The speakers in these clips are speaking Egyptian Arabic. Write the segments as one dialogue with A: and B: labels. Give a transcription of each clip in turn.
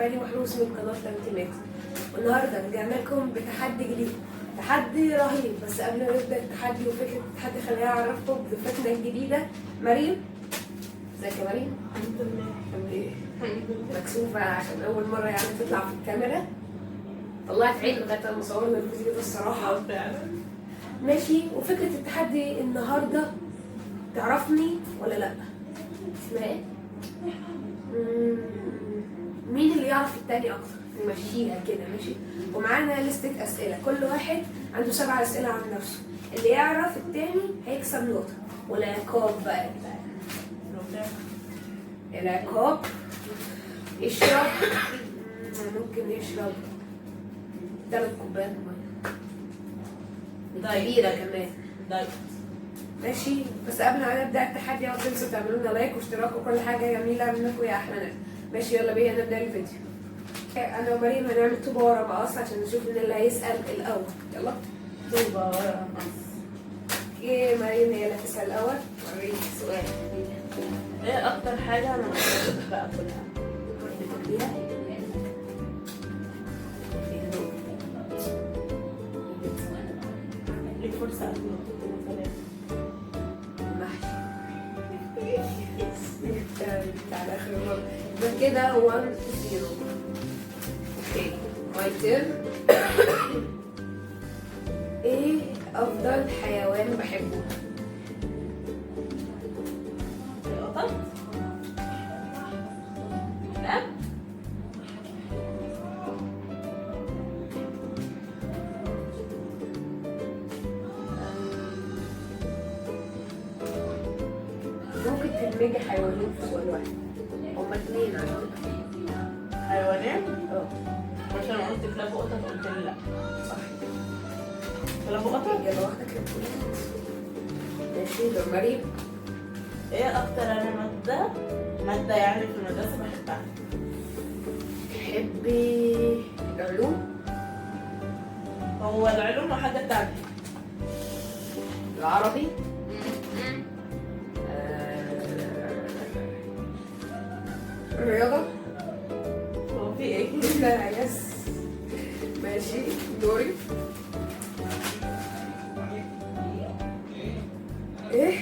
A: مريم محروس من قناة لانتي ميكس. والنهارده رجعنا لكم بتحدي جديد، تحدي رهيب. بس قبل ما نبدا التحدي وفكره التحدي خليني اعرفكم بضيفتنا الجديدة مريم. ازيك يا مريم؟
B: الحمد لله.
A: عامله ايه؟
B: الحمد لله.
A: مكسوفه عشان اول مرة يعني تطلع في الكاميرا. طلعت عين لغاية لما صورنا الفيديو ده الصراحة.
B: فعلا.
A: ماشي، وفكره التحدي النهارده تعرفني ولا لا؟ اسمها ايه؟ مين اللي يعرف التاني اكتر؟ نمشيها كده ماشي. ومعانا لستة اسئلة، كل واحد عنده 7 اسئلة عن نفسه، اللي يعرف التاني هيكسب نقطة. والعقاب بقى يا جدعان، العقاب يشرب، ممكن يشرب 3 كوبايات مية كبيرة كمان.
B: diet.
A: ماشي، بس قبل ما نبدا التحدي اوعوا تنسوا تعملوا لنا like واشتراك وكل حاجة جميلة منكم يا احلى ناس. ماشي، يلا بينا نبدا الفيديو. انا ومريم هنعمل طوبة ورا مقص عشان نشوف مين اللي هيسال الاول. يلا
B: طوبة ورا مقص.
A: ايه، مريم هي اللي هتسال الاول. وريني السؤال.
B: ايه اكتر حاجة انا بحب اكلها؟
A: بتاكليها؟
B: ليك فرصة اكل نقطتين 3.
A: المحشي. على اخر مرة يبقى كده 1-0. okay، my turn. ايه افضل حيوان بحبه؟
B: القطط؟ لا.
A: ممكن تدمجي حيوانين في سؤال واحد، هما 2 على فكرة.
B: حيوانين؟
A: اه.
B: عشان قلت كلاب وقطط قلت لي لا.
A: صح.
B: كلاب وقطط؟
A: إجابة واحدة كلاب وقطط. ماشي، دور مريم.
B: ايه اكتر انا مادة يعني في المدرسة بحبها؟
A: تحبي العلوم؟
B: هو العلوم وحاجة تانية.
A: العربي؟ الرياضة؟
B: هو في ايه؟
A: لا yes. ماشي، دوري. ايه؟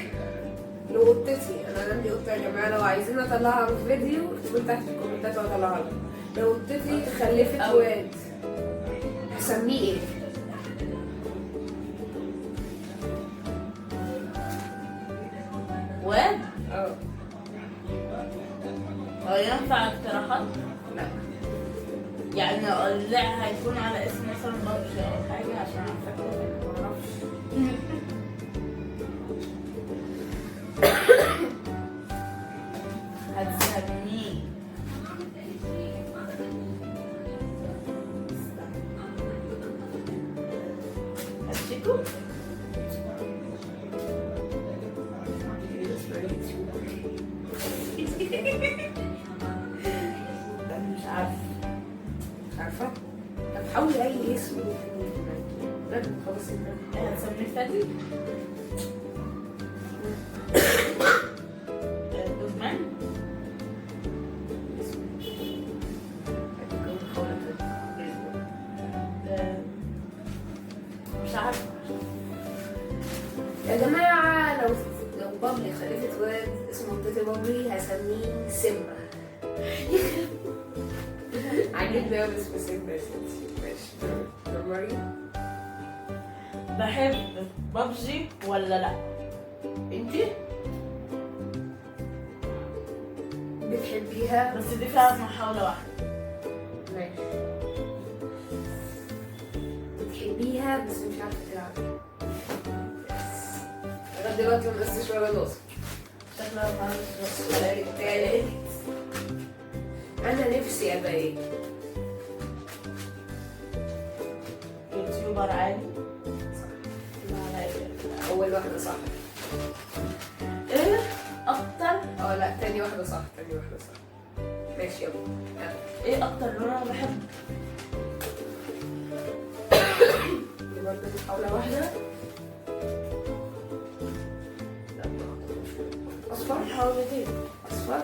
A: لو قطتي، انا عندي قطة يا جماعة، لو عايزين اطلعها في فيديو اكتبوا تحت في الكومنتات واطلعها لكم. لو قطتي خلفت واد هسميه ايه؟
B: واد؟
A: اه.
B: هو ينفع اقتراحات؟
A: لا.
B: يعني لا هيكون على اسم مثلا بابجي او حاجة عشان عارفة.
A: معرفش.
B: هتسميه هتشيكو؟ مش عارفة.
A: مش عارفة؟ طب حاولي أي اسم ممكن يجي معاكي. لا خلاص.
B: هتسميه فادي؟ دوجمان؟ مش عارفة.
A: يا جماعة لو بابلي خلفت واد اسمه قطتي بابلي هسميه سيمبا. عجبني أوي اسم سيمبا يا ستي. ماشي، دور مريم.
B: بحب بابجي ولا لا؟ انتي؟
A: بتحبيها؟
B: بس دي فيها محاولة واحدة.
A: ماشي، بتحبيها بس مش عارفة تلعبي. لغاية دلوقتي ما نقصتش ولا نقطة.
B: شكلها ما
A: السؤال التالت، أنا نفسي أبقى إيه؟
B: يوتيوبر عادي.
A: صح.
B: لا.
A: أول واحدة صح.
B: ايه اكتر؟
A: لا، تاني واحدة صح، تاني واحدة صح. ماشي يلا.
B: ايه اكتر لون انا بحبه؟
A: دي برضه محاولة واحدة. لا أصفر؟
B: محاولتين.
A: أصفر؟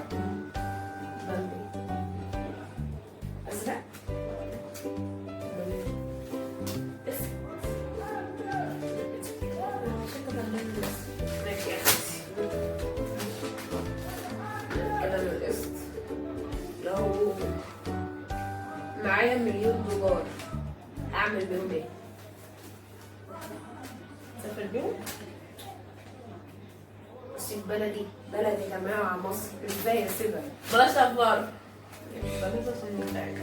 A: بامبي. معايا مليون دولار هعمل بيهم ايه؟
B: تسافر بيهم؟
A: اسيب بلدي، بلدي يا جماعة مصر، ازاي اسيبها؟
B: بلاش افكار، بلاش عشان نتعب.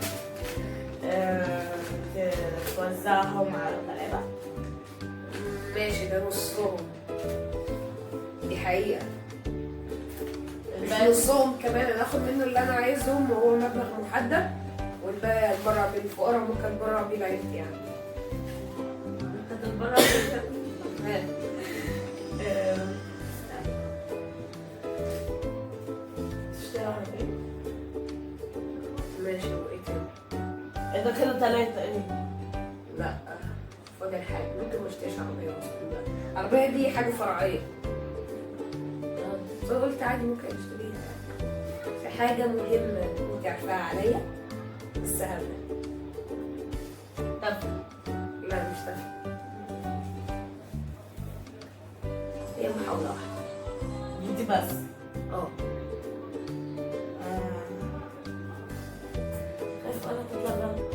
B: توزعهم على الغلابة.
A: ماشي، ده نصهم، دي حقيقة. مش
B: الباقي
A: نصهم كمان، انا اخد منه اللي انا عايزهم وهو مبلغ محدد، والباقي اتبرع بيه الفقراء، ممكن اتبرع بيه لعيلتي يعني.
B: انت تتبرع بيهم. آه، تشتري عربية.
A: ماشي، وايه تاني؟
B: ايه ده كده تلاتة ايه؟
A: لا فاضل حاجة، ممكن ما اشتريش عربية اصلا، لا العربية دي حاجة فرعية، بس انا قلت عادي ممكن اشتريها. في حاجة مهمة انت عارفاها عليا بس هبلة.
B: طب
A: لا مش تافهة، هي محاولة واحدة.
B: دي بس.
A: اه.
B: خايفة انا تطلع غلط.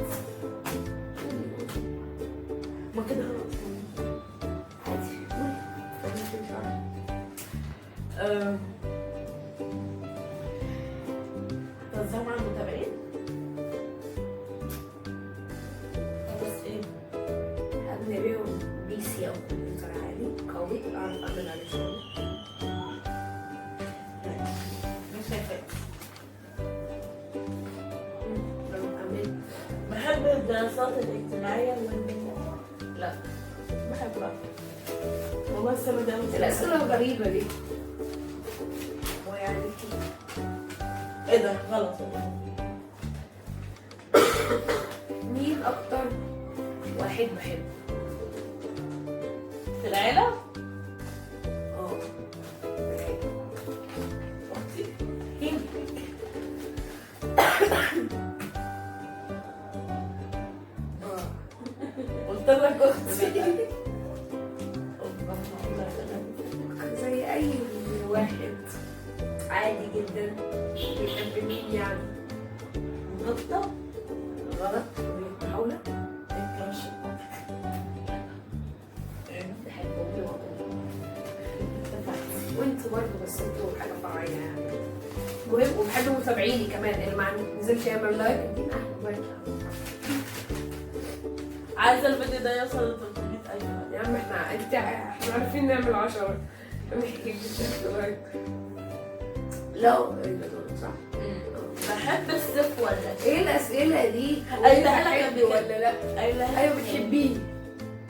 B: ما كده خلاص.
A: عادي قولي، طب انت مش عارفة.
B: توزعهم على المتابعين؟ بس ايه؟
A: هبني بيهم PC او كمبيوتر عالي قوي اعرف اعمل عليه شغل.
B: مش شايفة.
A: اعمل.
B: بحب الدراسات الاجتماعية والمهنية.
A: لا.
B: بحبها والله السنة دي أنا
A: الاسئلة الغريبة دي ويعني
B: ايه ده غلط والله.
A: مين اكتر واحد بحبه؟
B: في العيلة؟
A: اه.
B: أختي.
A: اه.
B: قلت لك أختي.
A: زي اي واحد عادي جدا بيحب مين يعني؟
B: قطة.
A: غلط، محاولة.
B: الكراش.
A: بحب امي وابويا وانتوا برضه، بس انتوا حاجة فرعية يعني. المهم وبحب متابعيني كمان، اللي ما نزلش يعمل like ادينا احلى like.
B: عايزة الفيديو ده يوصل ل 300,000.
A: يا عم احنا انت احنا عارفين نعمل 10 like. لو صح.
B: بحب الصيف ولا
A: ايه الاسئلة دي؟
B: قايلها لك قبل
A: بتحبي
B: كده.
A: ولا لا؟
B: قايلها.
A: ايوه بتحبيه.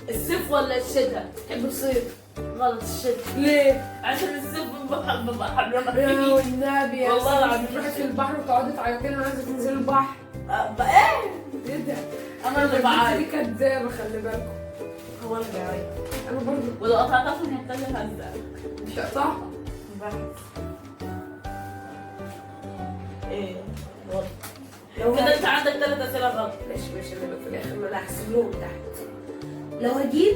B: الصيف ولا الشتاء؟
A: بتحب الصيف.
B: غلط، الشتاء.
A: ليه؟
B: عشان الصيف ببقى حرانة.
A: يا والنبي يا
B: والله العظيم.
A: تروحي في البحر وتقعدي تعيطي لنا عايزه تنزلي البحر.
B: ايه؟
A: ايه ده؟
B: انا اللي
A: البنت
B: بعيط.
A: دي كدابه، خلي بالكم.
B: هو اللي بيعيط.
A: انا برضه.
B: ولو قطعتها في المونتاج هزعل.
A: مش هقطعها.
B: ايه غلط
A: لو
B: كده. انت عندك 3 اسئلة غلط.
A: ماشي ماشي، انا في الاخر ما انا هحسب لهم تحت. لو هجيب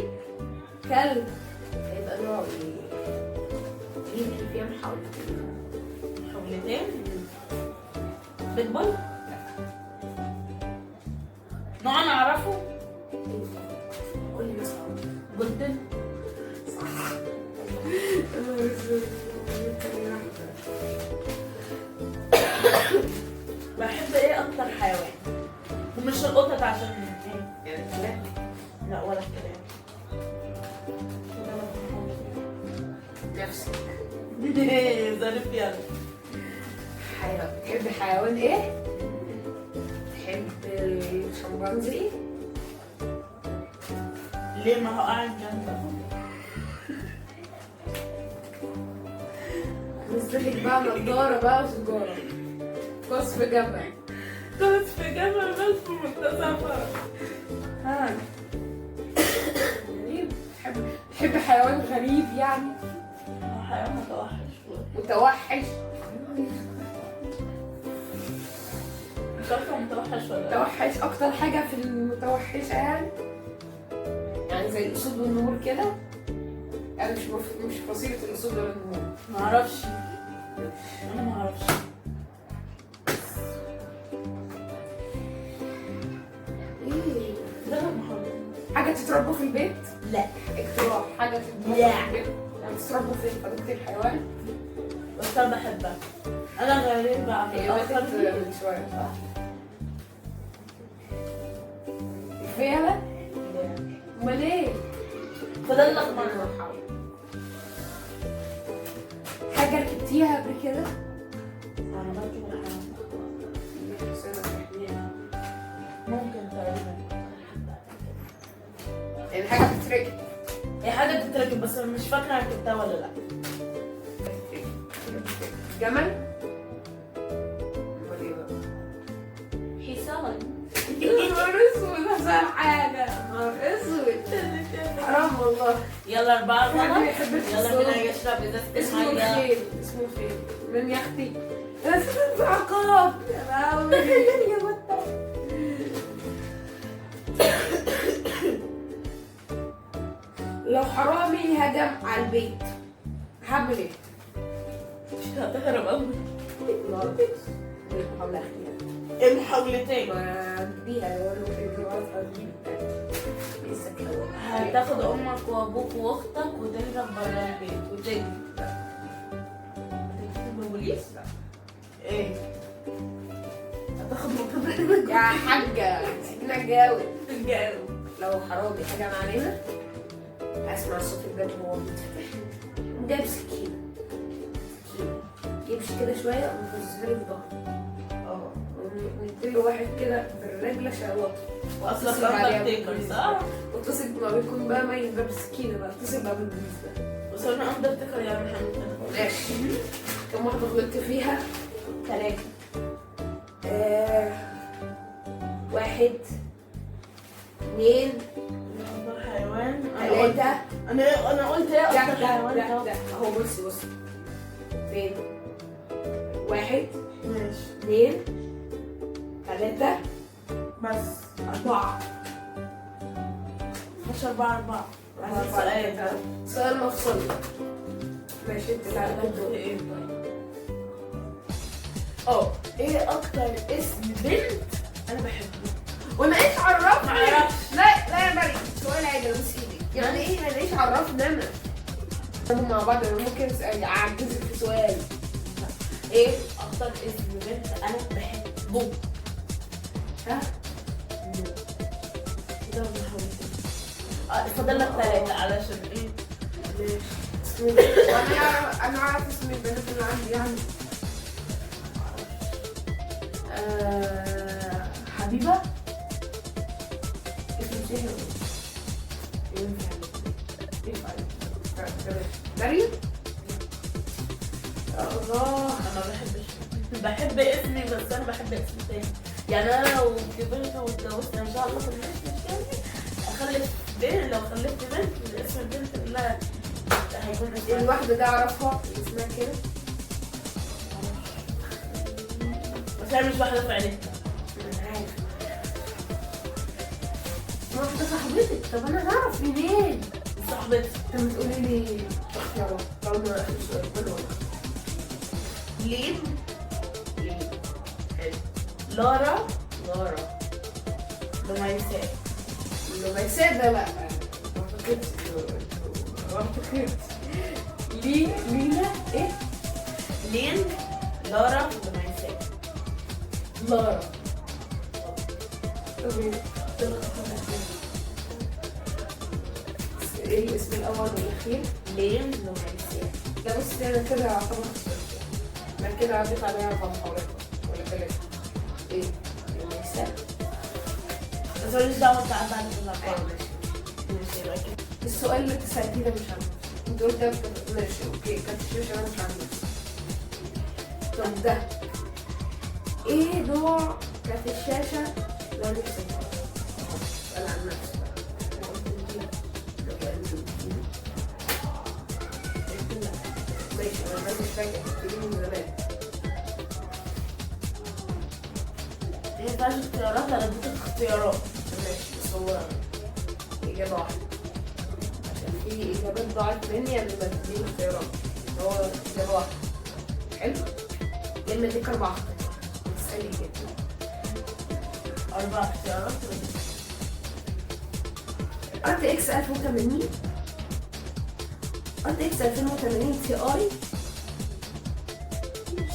A: كلب هيبقى نوعه ايه؟ يمكن فيها محاولتين.
B: محاولتين؟ بيتبول؟ نوع انا اعرفه؟
A: كل الناس عارفة.
B: golden.
A: صح. انا بس
B: بحب ايه اكتر حيوان؟ ومش القطط عشان ايه؟
A: يعني كلاب؟
B: لا ولا الكلاب.
A: نفسك.
B: ظريف يلا.
A: حيوان بتحب حيوان ايه؟ بتحب الشمبانزي؟
B: ليه ما هو قاعد جنبك؟
A: نزلك بقى نضارة بقى وسجارة. قصف جبل.
B: قصف جبل بس في منتصفها. ها
A: غريب. بتحب حيوان غريب يعني؟
B: هو حيوان متوحش.
A: متوحش؟
B: مش عارفة متوحش ولا لا.
A: متوحش أكتر حاجة في المتوحشة يعني؟ يعني زي الأسود والنمور كده؟ أنا مش فصيلة الأسود ولا النمور.
B: معرفش. أنا معرفش.
A: بتتربوا في البيت؟
B: لا.
A: اقتراح حاجة بتتربى
B: لا.
A: في البيت؟ بتتربوا فين؟ حديقة الحيوان؟
B: بس انا بحبها. انا غريبة عن
A: هي ماتت
B: الاخر.
A: من شوية صح؟ الفيلة؟ امال ايه؟
B: فضل لك مرة.
A: حاجة ركبتيها قبل كده؟
B: انا بركب الحيوان. ممكن تقريبا.
A: يعني حاجة بتتركب.
B: هي حاجة بتتركب بس انا مش فاكرة ركبتها ولا لا.
A: جمل؟ امال ايه بقى؟
B: حصان.
A: يا نهار اسود، أحسن حاجة، يا نهار اسود، حرام والله.
B: يلا 4
A: حد
B: غلط.
A: ما يحبش
B: يلا بينا
A: الصوت.
B: يشرب ازازة
A: اسمه
B: المية.
A: الخيل، اسمه الخيل من يا اختي. أنا عقاب يا لهوي.
B: يا بطة.
A: لو حرامي هجم على البيت هعمل ايه؟
B: مش هتهرب أوي.
A: محاولة أخيرة.
B: المحاولتين.
A: ما بيها لو إجراءات هتجيب الذكاء.
B: هتاخد امك وابوك واختك وتهرب بره البيت وتجري. هتتصل بالبوليس؟ ايه؟ هتاخد مكافأة.
A: يا حاجة سيبنا نجاوب.
B: تتجاوب.
A: لو حرامي هجم علينا هسمع صوت الباب وهو بيتفتح، جايب سكينة، سكينة يمشي كده شوية ويغزها لي في ظهري. اه ونديله واحد كده بالرجل شلوطه.
B: واصلا
A: واتصل عليها
B: اندرتيكر
A: بالبوليس
B: صح؟
A: بقى. واتصل ما بيكون بقى ميت بقى بالسكينة بقى، اتصل بقى بالبوليس بقى.
B: وصلنا اندرتيكر يا محمد.
A: ماشي. كم واحدة غلطت فيها؟
B: 3.
A: 1 2
B: اكبر حيوان انا قلت.
A: 3.
B: انا قلت ايه
A: لا
B: اكتر
A: لا
B: حيوان؟
A: لا
B: طب
A: لا اهو بصي بصي فين؟ 1
B: ماشي.
A: 2 3
B: بس
A: 4.
B: مش 4 4. عايزين سؤال.
A: سؤال مفصلي. ماشي انت اللي عليك الدور.
B: ايه طيب؟ اه ايه اكتر اسم بنت انا بحبه؟
A: وانا ايش عرفني؟
B: معرفش.
A: لا لا يا مريم سؤال عادي، بص ايدك. يعني ايه انا ايش عرفني انا؟ احنا مع بعض انا ممكن اعجزك في سؤال.
B: ايه اكتر اسم بنت انا بحبه؟
A: ها؟
B: كده محاولتين. فاضل لك 3 علشان ايه؟
A: ماشي. وانا اعرف، انا اعرف اسم البنات اللي عندي يعني.
B: حبيبة؟
A: اسم مسيحي ولا ايه؟ ينفع ينفع. تمام. مريم؟ يا الله.
B: انا ما بحبش، بحب اسمي بس انا بحب اسم تاني. يعني انا لو كبرت واتجوزت ان شاء الله في الاسم التاني اخلف بنت، لو خلفت بنت اسم البنت اللي هيكون اسمها
A: الواحدة ده اعرفها اسمها كده.
B: بس انا مش واحدة في عيلتنا.
A: انا عارف واحدة صاحبتك. طب انا هعرف منين؟
B: صاحبتي.
A: طب ما تقولي لي اختيارات طالما اخر سؤال كله ولا
B: لين.
A: ليه؟ حلو.
B: لارا.
A: لارا.
B: لميساء.
A: لميساء ده لا ما اعتقدش، ما اعتقدش. ليه لينا ايه؟
B: لين لارا لميساء.
A: لارا. طب ايه؟ ايه الاسم الاول والاخير؟
B: لين لميساء.
A: لا بص انا كده اعتبر خسرت. انا كده عديت عليا 4 محاولات ولا 3. ايه؟ لميساء.
B: بس ماليش دعوة، انت عدى عليك
A: ايوه
B: الأربعة.
A: ماشي.
B: ماشي يبقى كده.
A: السؤال اللي انت سألتيه ده مش عارفه. انت قلت ده ماشي okay، كانت الشاشة انا مش عارفه. طب ده ايه نوع كانت الشاشة لو نفسك؟ سؤال عن نفسي بقى. انا قلت لك ماشي، انا مش فاكر، قلت من زمان.
B: ما ينفعش اختيارات، انا اديتك اختيارات.
A: ماشي بس هو إجابة واحدة عشان في إجابات ضاعت مني قبل ما تديني اختيارات. هو إجابة واحدة. حلو؟ يا إما أديك 4 اختيارات تسألي كده.
B: 4 اختيارات.
A: RTX 1080، RTX 2080 Ti،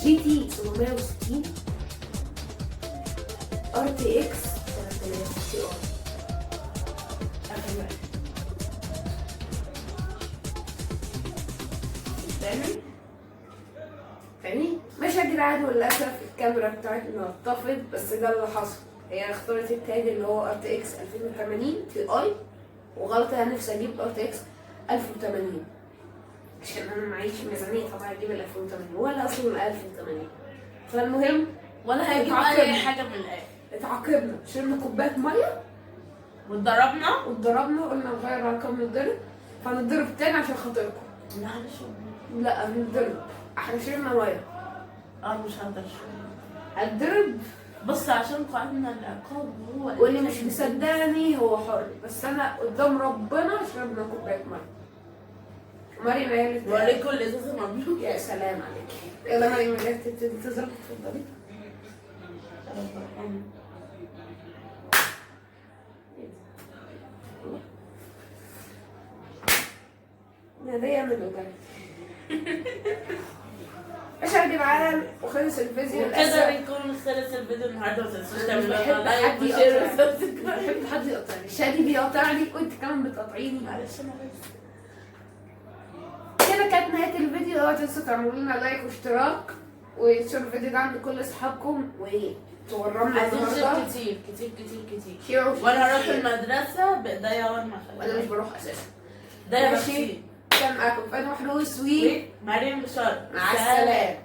A: GT 760، RTX 3000 Ti. اخر واحد.
B: تاني.
A: فاهمني؟ ماشي يا جدعان، وللاسف الكاميرا بتاعتنا اتطفت، بس ده اللي حصل. هي اختارت التاني اللي هو RTX 2080 Ti، وغلط، انا نفسي اجيب RTX 1080 عشان انا معيش ميزانية طبعا اجيب ال 2080 ولا اصلا ال 1080. فالمهم
B: ولا هيجيب
A: اتعاقبنا.
B: اي حاجة من الاخر.
A: اتعاقبنا، شربنا كوباية مية
B: واتضربنا.
A: واتضربنا، قلنا نغير رقم نتضرب، فنتضرب تاني عشان خاطركم.
B: معلش.
A: لا هنتضرب، احنا شربنا مية.
B: اه مش هقدر اشرب.
A: هتضرب.
B: بص عشان قعدنا العقاب هو
A: واللي مش مصدقني هو حر، بس انا قدام ربنا شربنا كوباية مية. مريم هي اللي
B: وريكم الازازه مبلوله.
A: يا سلام عليك. يلا مريم اللي تبتدي تضرب، اتفضلي. ده يعمل وجع. ماشي يا جدعان، وخلص الفيديو
B: وكده
A: للاسف.
B: بيكون خلص الفيديو النهارده، ما تنسوش
A: مش
B: تعملوا
A: بحب
B: like
A: حد
B: و share
A: يقاطعني.
B: و subscribe.
A: بحب حد يقاطعني، شادي بيقاطعني وانت كمان بتقاطعيني.
B: معلش انا بس.
A: كده كانت نهاية الفيديو. اوعوا تنسوا تعملوا لنا like واشتراك وتشيروا الفيديو ده عند كل اصحابكم وتورمنا
B: عايزين share
A: النهارده.
B: كتير كتير كتير كتير.
A: share.
B: وانا هروح المدرسة بايديا ورمه.
A: وانا مش بروح اساسا.
B: ده
A: ماشي. كان معاكم فادي محروس و
B: مريم بشار.
A: مع السلامة.